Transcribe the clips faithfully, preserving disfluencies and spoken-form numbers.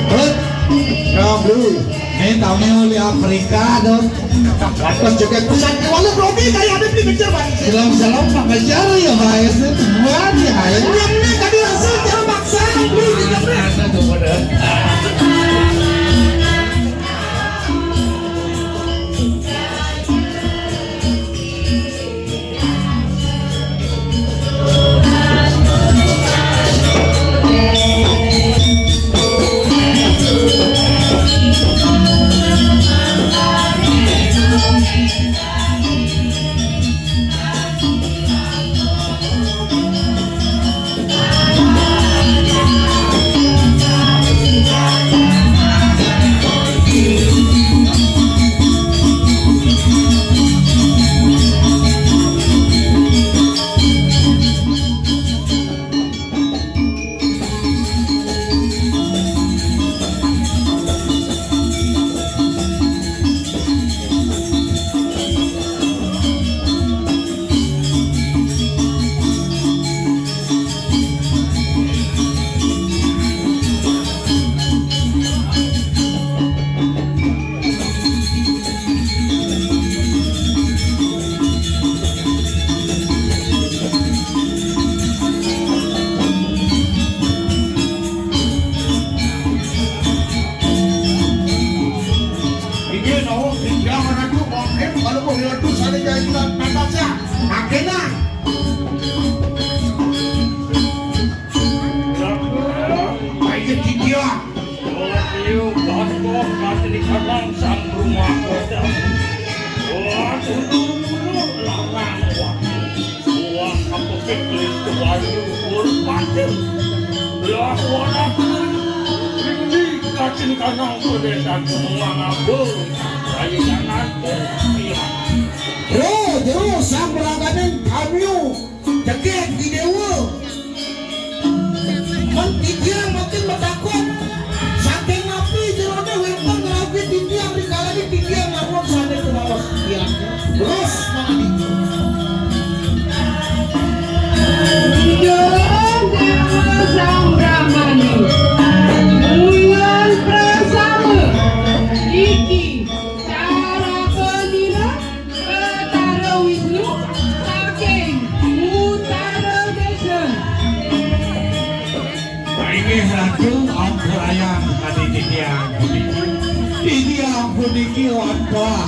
Hut, kamu, ini tamunya oleh Afrika, dong. Atas juga pusat, walau Robi kayak ada di kejar, Pak. Salam-salam, Pak, kejar ya, Pak. Itu buat ya, ya. Yang ini tadi langsung cara maksa, beli di. Inggih, nawuh titiang Ratu Mangkin, kalau mau Ratu Sari Jayulan Natasha, Akena. Inggih, titiang. Ayo, Bapak, kasih dikarang sang rumah kota. Wah, dulu-dulu larang waktu. Wah, apa keklis kewayu berpacul. Lah, wah, aku ini kacin kanang pedesa kemang abul. Ayo, jangan, ya. Jero, jero, sang beraganing kamiu, jegég I Déwa. Mén titiang makin matakon, saking napi jeroné wénten ngrauhin titiang rikalaning titiang ngarwa sané kumaos titiang. Terus mangadi. Ida Déwa Sang Brahmana, nuwun prasama. Iki cara penira Betara Wisnu saking Utara Désa. Inggih Ratu, ampurayang kadi titiang puniki. Titiang puniki wantah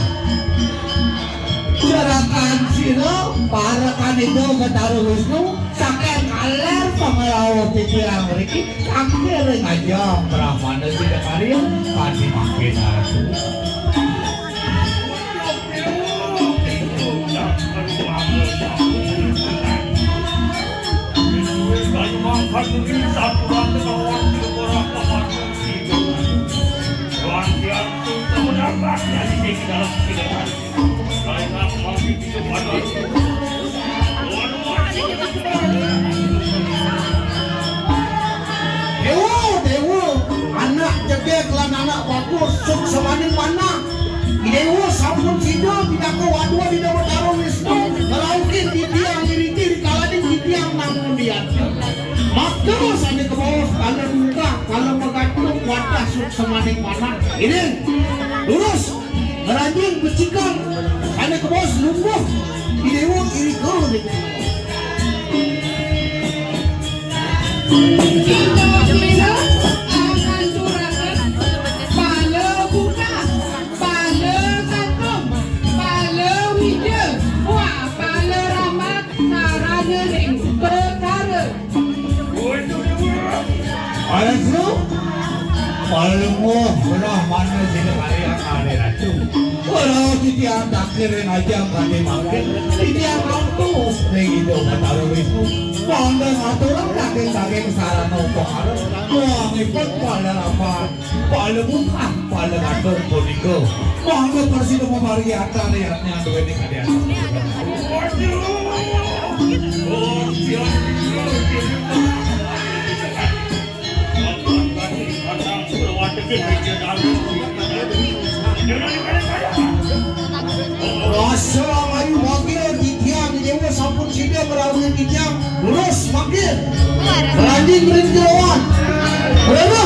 jeratan sira parekan Ida Betara Wisnu saking kaler pangrauh titiang mriki kangge ring ajeng Brahmana Sidakarya kadi mangkin Ratu. Déwa, Déwa, anak jegég lan anak bagus, suksmaning manah. Déwa sampun sida pinaka wadua Ida Betara Wisnu ngrauhin titiang iriki rikalaning titiang nang ngundian. Makta sané kabaos kala dungkah, kala magantung, wantah suksmaning manah. Inggih, durus ngranjing becikang sané kabaos lungguh I Déwa irika. Kita bisa nganturaken pala buka, pala katum, pala wija, wah, pala rahmat, sarana ring Betara. Alesu, palungguh Brahmana Sidakarya kalih Ratu. Ora Titiang tangkir ring ajeng kadi mangkin, titiang rontos ring Ida Batara Wisnu. Mangda ngaturang daging-daging sarana upakara. Nuangipun palarapan, palabuhan, palagatan punika. Mangda prasida mamargi atur yatnya duwene kadi. Rasa ayu mangkin titiang dewa sampun sida merawat titiang lurus mangkin. Rajin ring jerawan. Lurus.